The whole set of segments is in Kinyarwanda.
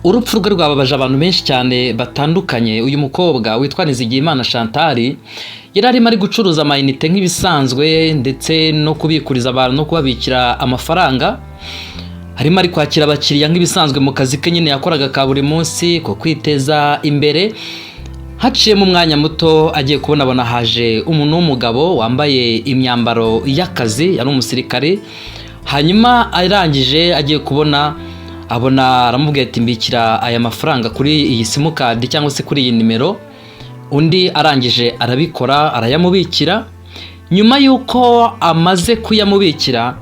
Urupfu rwe rwababaje abantu benshi cyane batandukanye. Uyu mukobwa witwa Nizigiyimana Chantal yari arimo ari gucuruza amayinite nk'ibisanzwe, ndetse no kubikuriza abantu no kubabikira amafaranga. Harimo ari kwakira abakiriya nk'ibisanzwe mu kazi ke nyine yakoraga ka buri munsi ko kwiteza imbere. Haciyemo umwanya muto, agiye kubonabona haje umuntu w'umugabo wambaye imyambaro y'akazi, yari umusirikare. Hanyuma arangije agiye kubona abona aramubwira ati: "Mbikira aya mafaranga kuri iyi simukadi cyangwa se kuri iyi nimero." Undi arangije arabikora, arayamubikira. Nyuma y'uko amaze kuyamubikira,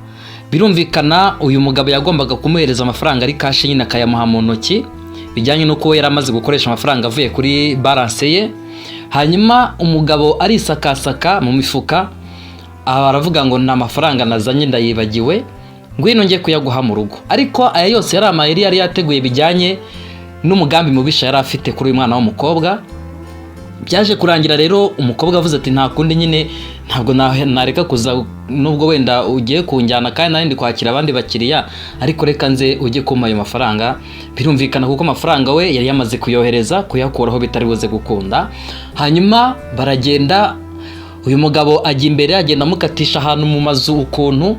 birumvikana uyu mugabo yagombaga kumuhereza amafaranga ari cash nyine, akayamuha mu ntoki, bijyanye n'uko we yari amaze gukoresha amafaranga avuye kuri balance ye. Hanyuma umugabo arisakasaka mu mifuka, aha aravuga ngo: "Nta mafaranga nazanye, ndayibagiwe, ngwino njye kuyaguha mu rugo." Ariko aya yose yari amayeri yari yateguye bijyanye n'umugambi mubisha yari afite kuri uyu mwana w'umukobwa. Byaje kurangira rero umukobwa avuze ati: "Nta kundi nyine, ntabwo nareka kuza nubwo wenda ugiye kunjyana kandi nari ndi kwakira abandi bakiriya, ariko reka nze ujye kumpa ayo mafaranga." Birumvikana kuko amafaranga we yari yamaze kuyohereza, kuyakuraho bitari buze gukunda. Hanyuma baragenda, uyu mugabo ajya imbere, agenda amukatisha ahantu mu mazu ukuntu.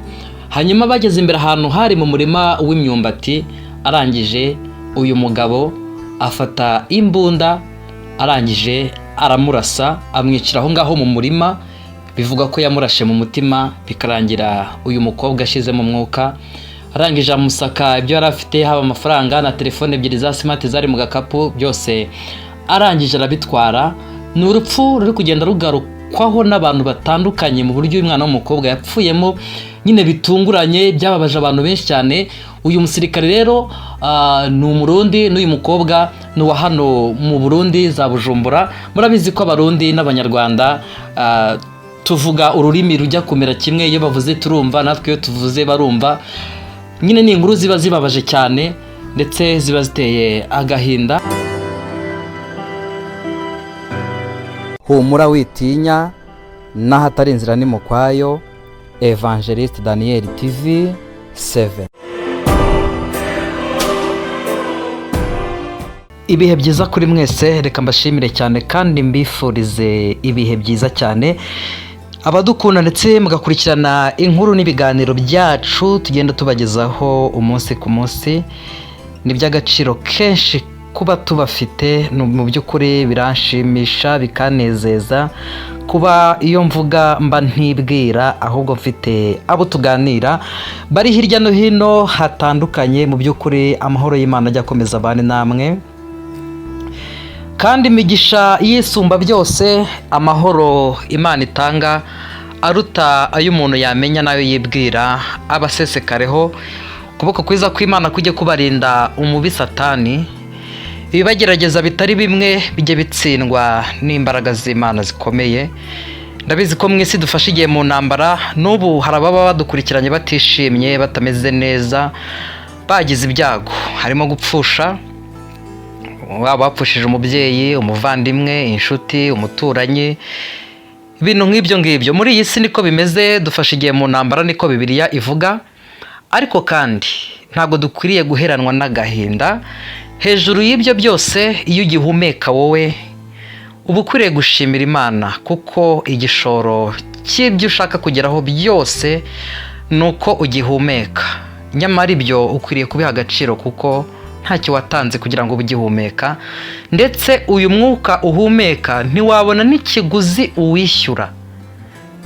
Hanyuma bageze imbere ahantu hari mu murima w'imyumbati, arangije uyu mugabo afata imbunda, arangije aramurasa, amwicira aho ngaho mu murima. Bivuga ko yamurashe mu mutima, bikarangira uyu mukobwa ashizemo umwuka. Arangije amusaka ibyo yari afite, haba amafaranga na telefone ebyiri za smart zari mu gakapu, byose arangije arabitwara. Ni urupfu ruri kugenda rugarukwaho n'abantu batandukanye mu buryo uyu mwana w'umukobwa yapfuyemo nyine bitunguranye, byababaje abantu benshi cyane. Uyu musirikare rero ni Umurundi, n'uyu mukobwa ni uwa hano mu Burundi, za Bujumbura. Murabizi ko Abarundi n'Abanyarwanda tuvuga ururimi rujya kumera kimwe. Iyo bavuze turumva, natwe iyo tuvuze barumva nyine. Ni inkuru ziba zibabaje cyane, ndetse ziba ziteye agahinda. Humura, witinya, n'ahatari inzira ni mu kwayo. Evangeliste Daniel TV 7. Ibihe byiza kuri mwese. Reka mbashimire cyane kandi mbifurize ibihe byiza cyane, abadukunda ndetse mugakurikirana inkuru n'ibiganiro byacu tugenda tubagezaho umunsi ku munsi. Ni iby'agaciro kenshi kuba tubafite. Mu by'ukuri biranshimisha, bikanezeza kuba iyo mvuga mba ntibwira, ahubwo mfite abo tuganira bari hirya no hino hatandukanye. Mu by'ukuri amahoro y'Imana ajya akomeza abane namwe, kandi imigisha yisumba byose, amahoro Imana itanga aruta ay'umuntu yamenya n'ayo yibwira, abasesekareho. Ukuboko kwiza kw'Imana kujye kubarinda umubi Satani. Ibibagerageza bitari bimwe bijye bitsindwa n'imbaraga z'Imana zikomeye. Ndabizi ko mu isi dufashe igihe mu ntambara. N'ubu hari ababa badukurikiranye batishimye, batameze neza, bagize ibyago, harimo gupfusha, waba wapfushije umubyeyi, umuvandimwe, inshuti, umuturanyi, ibintu nk'ibyo ngibyo. Muri iyi si niko bimeze, dufashe igihe mu ntambara, niko Bibiliya ivuga. Ariko kandi ntabwo dukwiriye guheranwa n'agahinda. Hejuru y'ibyo byose, iyo ugihumeka wowe uba ukwiriye gushimira Imana, kuko igishoro cy'ibyo ushaka kugeraho byose ni uko ugihumeka. Nyamara ibyo ukwiriye kubiha agaciro, kuko ntacyo watanze kugira ngo ube ugihumeka. Ndetse uyu mwuka uhumeka ntiwabona n'ikiguzi uwishyura.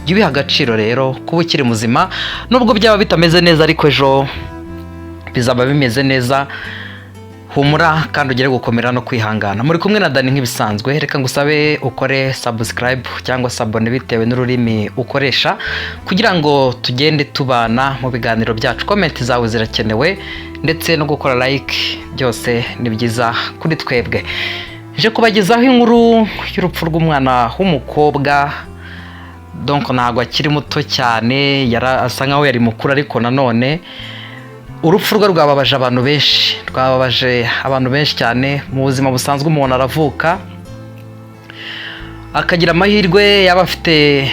Jya ubiha agaciro rero kuba ukiri muzima, nubwo byaba bitameze neza, ariko ejo bizaba bimeze neza. Humura kandi ugere gukomera no kwihangana. Muri kumwe na Dani nk'ibisanzwe. Reka ngusabe ukore subscribe cyangwa s'abonner bitewe n'ururimi ukoresha, kugira ngo tugende tubana mu biganiro byacu. Comment zawe zirakenewe, ndetse no gukora like, byose ni byiza kuri twebwe. Nje kubagezaho inkuru y'urupfu rw'umwana w'umukobwa. Donc ntabwo akiri muto cyane, asa nkaho yari mukuru, ariko nanone urupfu rwe rwababaje abantu benshi, rwababaje abantu benshi cyane. Mu buzima busanzwe umuntu aravuka, akagira amahirwe, yaba afite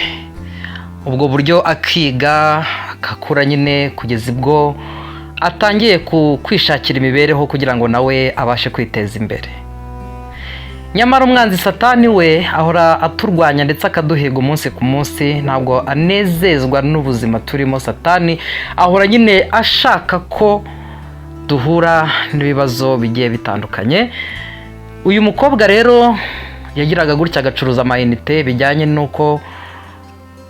ubwo buryo akiga, agakura nyine kugeza ubwo atangiye kwishakira imibereho kugira ngo nawe abashe kwiteza imbere. Nyamara umwanzi Satani we ahora aturwanya ndetse akaduhiga umunsi ku munsi, ntabwo anezezwa n'ubuzima turimo. Satani ahora nyine ashaka ko duhura n'ibibazo bigiye bitandukanye. Uyu mukobwa rero yagiraga gutya agacuruza amayinite bijyanye n'uko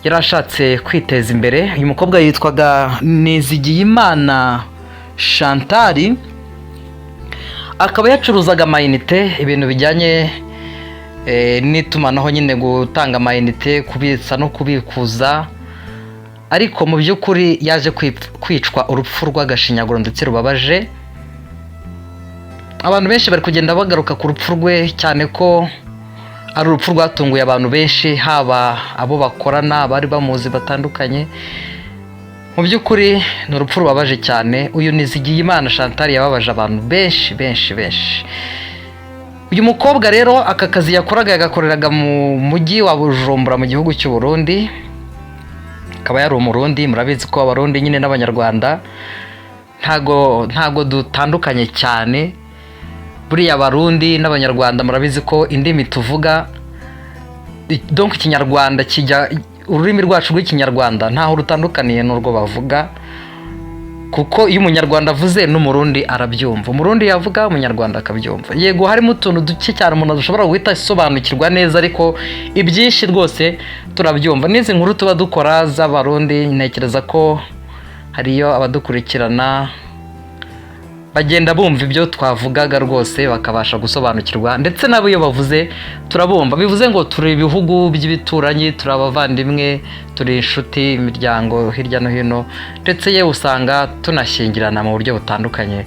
yari ashatse kwiteza imbere. Uyu mukobwa yitwaga Nizigiyimana Chantal, akaba yacuruzaga amayinite, ibintu bijyanye n'itumanaho nyine, gutanga amayinite, kubitsa no kubikuza. Ariko mu by'ukuri yaje kwicwa urupfu rw'agashinyaguro ndetse rubabaje. Abantu benshi bari kugenda bagaruka ku rupfu rwe, cyane ko ari urupfu rwatunguye abantu benshi, haba abo bakorana, abari bamuzi batandukanye. Mu by'ukuri ni urupfu rubabaje cyane. Uyu Nizigiyimana Chantal yababaje abantu benshi benshi benshi. Uyu mukobwa rero aka kazi yakoraga yagakoreraga mu mujyi wa Bujumbura mu gihugu cy'u Burundi, akaba yari Umurundi. Murabizi ko Abarundi nyine n'Abanyarwanda ntago dutandukanye cyane. Buriya Abarundi n'Abanyarwanda murabizi ko indimi tuvuga, donc Ikinyarwanda kijya, ururimi rwacu rw'Ikinyarwanda ntaho rutandukaniye n'urwo bavuga, kuko iyo Umunyarwanda avuze n'Umurundi arabyumva, Umurundi yavuga Umunyarwanda akabyumva. Yego, harimo utuntu duke cyane umuntu ashobora guhita asobanukirwa neza, ariko ibyinshi rwose turabyumva. N'izi nkuru tuba dukora z'Abarundi, ntekereza ko hariyo abadukurikirana bagenda bumva ibyo twavugaga rwose bakabasha gusobanukirwa, ndetse nabo iyo bavuze turabumva. Bivuze ngo turi ibihugu by'ibituranyi, turi abavandimwe, turi inshuti, imiryango hirya no hino, ndetse yewe usanga tunashyingirana mu buryo butandukanye.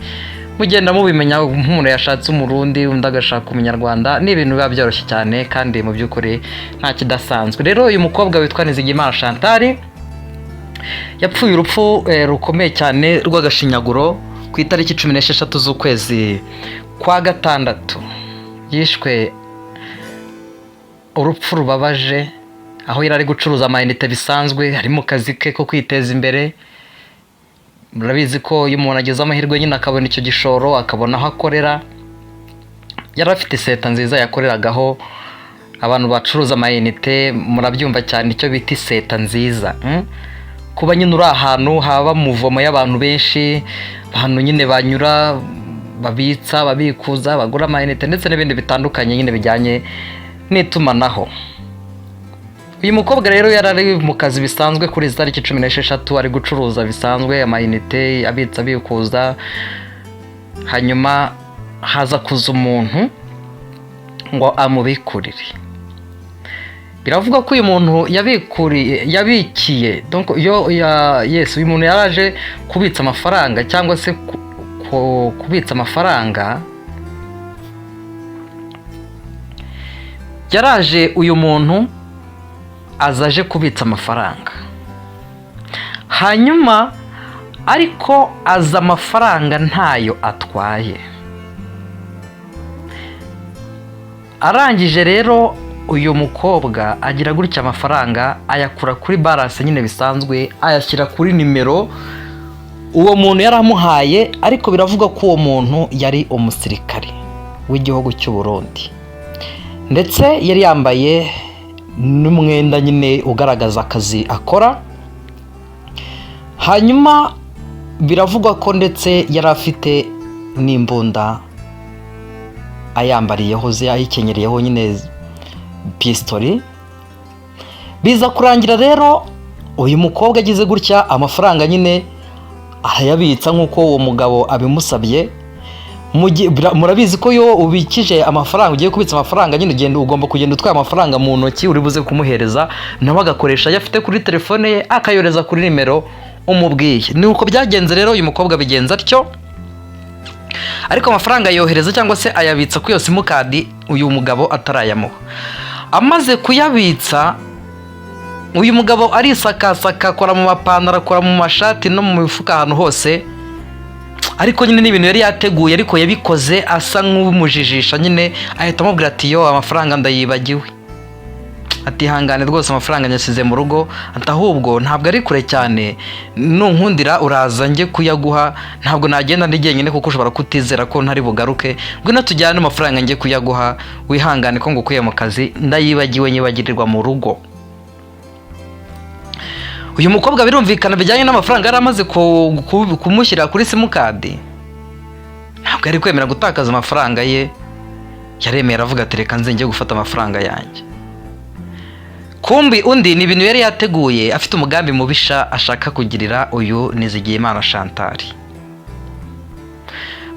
Mugenda mubimenya, nk'umuntu yashatse Umurundi, undi agashaka Umunyarwanda, ni ibintu biba byoroshye cyane kandi mu by'ukuri nta kidasanzwe. Rero uyu mukobwa witwa Nizigiyimana Chantal yapfuye urupfu rukomeye cyane rw'agashinyaguro ku itariki 16 z'ukwezi kwa gatandatu. Yishwe urupfu rubabaje aho yari ari gucuruza amayinite bisanzwe, ari mu kazi ke ko kwiteza imbere. Murabizi ko iyo umuntu agize amahirwe nyine akabona icyo gishoro, akabona aho akorera, yari afite iseta nziza yakoreragaho. Abantu bacuruza amayinite murabyumva cyane icyo bita iseta nziza, Kuba nyine uri ahantu haba mouvement y'abantu benshi, ahantu nyine banyura babitsa, babikuza, bagura amayinite ndetse n'ibindi bitandukanye nyine bijyanye n'itumanaho. Uyu mukobwa rero yari ari mu kazi bisanzwe kuri izi tariki 16, ari gucuruza bisanzwe amayinite, abitsa, abikuza. Hanyuma haza kuza umuntu ngo amubikurire. Biravuga ko uyu muntu yabikuriye, yabikiye, donc yo ya yes, uyu muntu yaraje kubitsa amafaranga cyangwa se kubitsa amafaranga. Yaraje uyu muntu aza aje kubitsa amafaranga, hanyuma ariko aza amafaranga ntayo atwaye. Arangije rero uyu mukobwa agira gutya amafaranga ayakura kuri balance nyine bisanzwe, ayashyira kuri nimero uwo muntu yari amuhaye. Ariko biravugwa ko uwo muntu yari umusirikare w'igihugu cy'u Burundi, ndetse yari yambaye n'umwenda nyine ugaragaza akazi akora. Hanyuma biravugwa ko ndetse yari afite n'imbunda ayambariyeho, ayikenyeriyeho nyine pistori. Biza kurangira rero uyu mukobwa agize gutya amafaranga nyine arayabitsa nk'uko uwo mugabo abimusabye. Murabizi ko iyo ubikije amafaranga, ugiye kubitsa amafaranga nyine, ugenda ugomba kugenda utwaye amafaranga mu ntoki uri buze kumuhereza, nawe agakoresha ayo afite kuri telefone ye, akayohereza kuri nimero umubwiye. Ni uko byagenze rero, uyu mukobwa abigenza atyo, ariko amafaranga ayohereza cyangwa se ayabitsa kuri iyo simukadi uyu mugabo atarayamuha. Amaze kuyabitsa, uyu mugabo arisakasaka, akora mu mapantaro, akora mu mashati no mu mifuka, ahantu hose. Ariko nyine ni ibintu yari yateguye, ariko yabikoze asa nk'umujijisha nyine, ahita amubwira ati: "Yo, amafaranga ndayibagiwe." Ati: "Ihangane rwose, amafaranga nyasize mu rugo." Ati: "Ahubwo ntabwo ari kure cyane, nunkundira uraza njye kuyaguha. Ntabwo nagenda ndi jyenyine kuko ushobora kutizera ko ntari bugaruke. Ngwino tujyane amafaranga njye kuyaguha. Wihangane ko ngukuye mu kazi, ndayibagiwe, nyibagirirwa mu rugo." Uyu mukobwa, birumvikana, bijyanye n'amafaranga yari amaze kumushyira kuri simukadi, ntabwo yari kwemera gutakaza amafaranga ye. Yaremera, avuga ati: "Reka nze njye gufata amafaranga yanjye." Kumbi undi ni ibintu yari yateguye, afite umugambi mubisha ashaka kugirira uyu Nizigiyimana Chantal.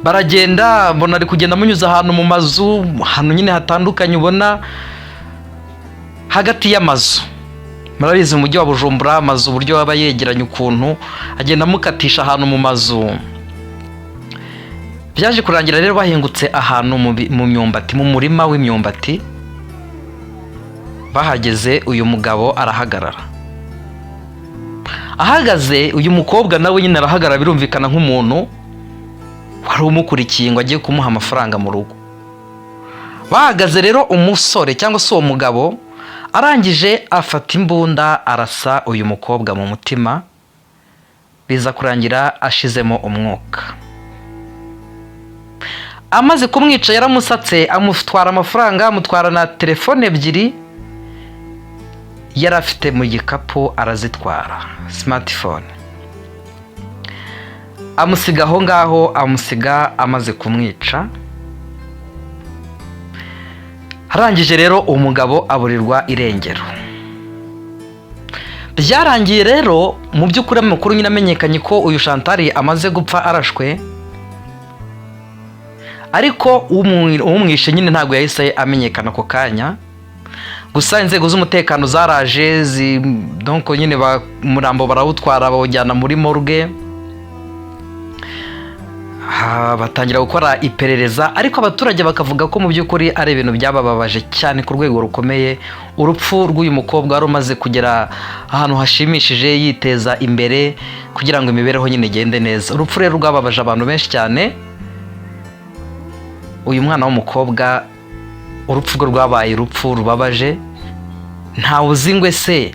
Baragenda, mbona ari kugenda amunyuza ahantu mu mazu, ahantu nyine hatandukanye, ubona hagati y'amazu. Murabizi mu mujyi wa Bujumbura amazu uburyo aba yegeranye, ukuntu agenda amukatisha ahantu mu mazu. Byaje kurangira rero bahingutse ahantu mu myumbati, mu murima w'imyumbati. Bahageze, uyu mugabo arahagarara. Ahagaze, uyu mukobwa nawe nyine arahagarara, birumvikana nk'umuntu wari umukurikiye ngo agiye kumuha amafaranga mu rugo. Bahagaze rero, umusore cyangwa se uwo mugabo arangije afata imbunda, arasa uyu mukobwa mu mutima, biza kurangira ashizemo umwuka. Amaze kumwica, yaramusatse, amutwara amafaranga, amutwara na telefone ebyiri yari afite mu gikapu, arazitwara, smartphone. Amusiga aho ngaho, amusiga amaze kumwica. Arangije rero umugabo aburirwa irengero. Byarangiye rero mu by'ukuri amakuru nyine amenyekanye ko uyu Chantal amaze gupfa arashwe, ariko umwishe nyine ntabwo yahise amenyekana ako kanya. Gusa inzego z'umutekano zaraje donc nyine umurambo barawutwara, bawujyana muri morgue, batangira gukora iperereza. Ariko abaturage bakavuga ko mu by'ukuri ari ibintu byabababaje cyane ku rwego rukomeye, urupfu rw'uyu mukobwa wari umaze kugera ahantu hashimishije, yiteza imbere kugira ngo imibereho nyine igende neza. Urupfu rero rwababaje abantu benshi cyane. Uyu mwana w'umukobwa, urupfu rwe rwabaye urupfu rubabaje. Ntawe uzi ngo ese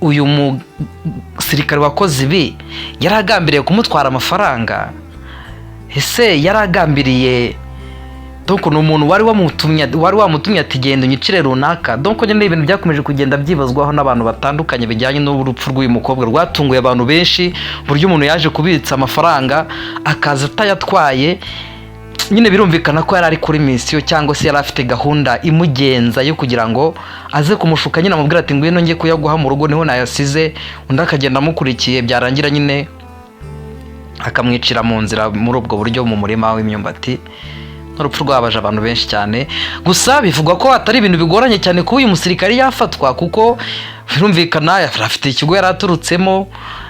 uyu musirikare wakoze ibi yari agambiriye kumutwara amafaranga? Ese yari agambiriye, donc ni umuntu wari wamutumye ati: "Genda unyicire runaka"? Donc nyine ibintu byakomeje kugenda byibazwaho n'abantu batandukanye bijyanye n'urupfu rw'uyu mukobwa rwatunguye abantu benshi, uburyo umuntu yaje kubitsa amafaranga akaza atayatwaye. Nyine birumvikana ko yari ari kuri mission, cyangwa se yari afite gahunda imugenza yo kugira ngo aze kumushuka nyine, amubwira ati: "Ngwino njye kuyaguha mu rugo, niho nayasize." Undi akagenda amukurikiye, byarangira nyine akamwicira mu nzira muri ubwo buryo mu murima w'imyumbati. N'urupfu rwabaje abantu benshi cyane. Gusa bivugwa ko atari ibintu bigoranye cyane kuba uyu musirikare yafatwa, kuko birumvikana yari afite ikigo yari aturutsemo,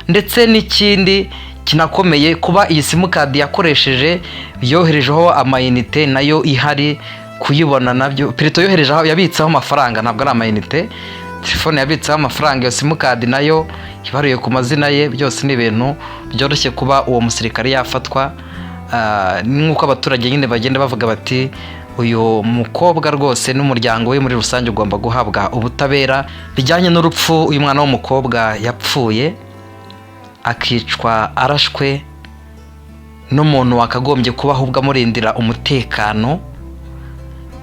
ndetse n'ikindi kinakomeye, kuba iyi simukadi yakoresheje yoherejeho amayinite nayo ihari, kuyibona nabyo, plutôt yoherejeho, yabitseho amafaranga, ntabwo ari amayinite, telefone yabitseho amafaranga, iyo simukadi nayo ibaruye ku mazina ye. Byose ni ibintu byoroshye kuba uwo musirikare yafatwa. Nk'uko abaturage nyine bagenda bavuga bati: "Uyu mukobwa rwose n'umuryango we muri rusange ugomba guhabwa ubutabera bijyanye n'urupfu uyu mwana w'umukobwa yapfuye, akicwa arashwe n'umuntu wakagombye kuba ahubwo amurindira umutekano,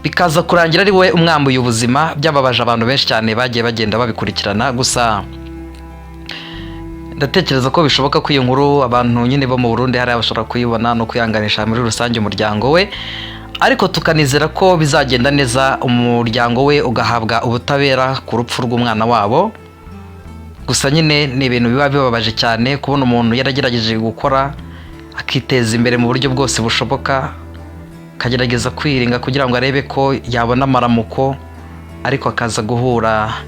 bikaza kurangira ari we umwambuye ubuzima." Byababaje abantu benshi cyane bagiye bagenda babikurikirana. Gusa ndatekereza ko bishoboka ko iyo nkuru abantu nyine bo mu Burundi hariya bashobora kuyibona, no kwihanganisha muri rusange umuryango we, ariko tukanizera ko bizagenda neza, umuryango we ugahabwa ubutabera ku rupfu rw'umwana wabo. Gusa nyine ni ibintu biba bibabaje cyane kubona umuntu yaragerageje gukora, akiteza imbere mu buryo bwose bushoboka, akagerageza kwiringa kugira ngo arebe ko yabona amaramuko, ariko akaza guhura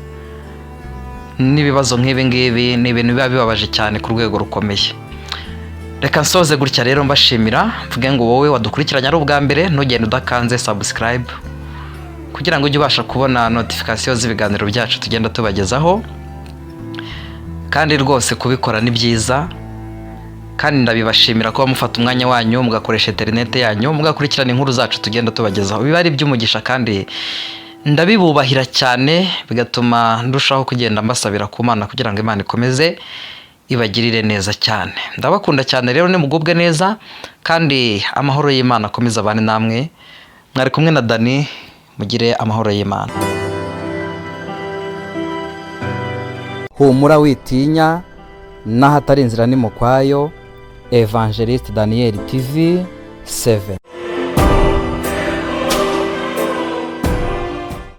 n'ibibazo nk'ibi ngibi. Ni ibintu biba bibabaje cyane ku rwego rukomeye. Reka nsoze gutya rero mbashimira, mvuge ngo wowe wadukurikiranye ari ubwa mbere, ntugende udakanze subscribe kugira ngo ujye ubasha kubona notification z'ibiganiro byacu tugenda tubagezaho. Kandi rwose kubikora ni byiza, kandi ndabibashimira kuba mufata umwanya wanyu, mugakoresha interineti yanyu, mugakurikirana inkuru zacu tugenda tubagezaho. Biba ari iby'umugisha kandi Ndabibubahira cyane, bigatuma ndushaho kugenda mbasabira ku Mana kugira ngo Imana ikomeze ibagirire neza cyane. Ndabakunda cyane rero, nimugubwe neza kandi amahoro y'Imana akomeze abane namwe. Mwari kumwe na Dani, mugire amahoro y'Imana. Humura witinya, n'ahatari inzira ni mu kwayo. Evangeliste Daniel TV 7.